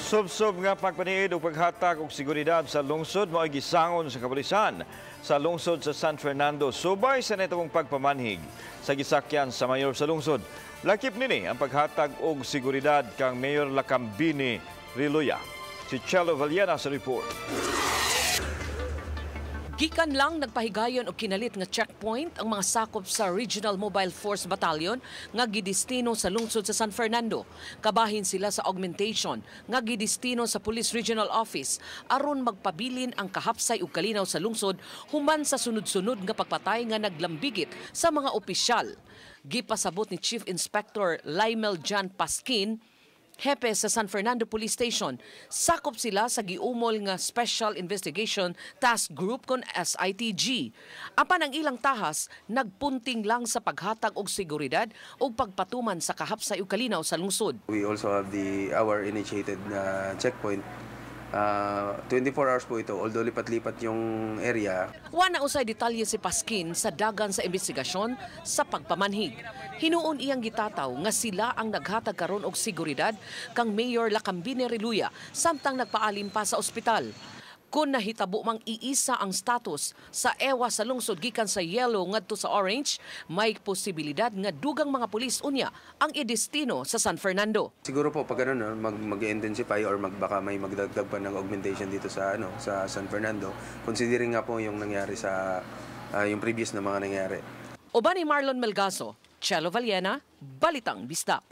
Subsob nga pagpaniid ug paghatag og seguridad sa lungsod mao gisangon sa kapulisan sa lungsod sa San Fernando subay sa nahitobong pagpamanhig sa gisakyan sa mayor sa lungsod. Lakip nini ang paghatag og seguridad kang Mayor Lakambini Reluya. Si Chelo Vallena sa report. Gikan lang nagpahigayon og kinalit nga checkpoint ang mga sakop sa Regional Mobile Force Battalion nga gidestino sa lungsod sa San Fernando. Kabahin sila sa augmentation nga gidestino sa Police Regional Office aron magpabilin ang kahapsay ug kalinaw sa lungsod human sa sunod-sunod nga pagpatay nga naglambigit sa mga opisyal. Gipasabot ni Chief Inspector Lymel John Pasquin, hepe sa San Fernando Police Station. Sakop sila sa giumol nga Special Investigation Task Group kon SITG. Apan ang ilang tahas nagpunting lang sa paghatag og seguridad ug pagpatuman sa kahapsay ug kalinaw sa lungsod. We also have the our initiated na checkpoint. 24 hours po ito, although lipat-lipat yung area. Wa na usay detalye si Pasquin sa dagan sa investigasyon sa pagpamanhig. Hinuon iyang gitataw nga sila ang naghatag karon og seguridad kang Mayor Lakambini Reluya samtang nagpaalim pa sa ospital. Kung nahitabo mang iisa ang status sa ewa sa lungsod gikan sa yellow ngadto sa orange, may posibilidad nga dugang mga pulis unya ang idestino sa San Fernando. Siguro po pag ano, no, mag-intensify or baka may magdagdag pa ng augmentation dito sa ano, sa San Fernando, considering nga po yung nangyari sa yung previous na mga nangyari. Uban ni Marlon Melgazo, Chelo Vallena, Balitang Bisdak.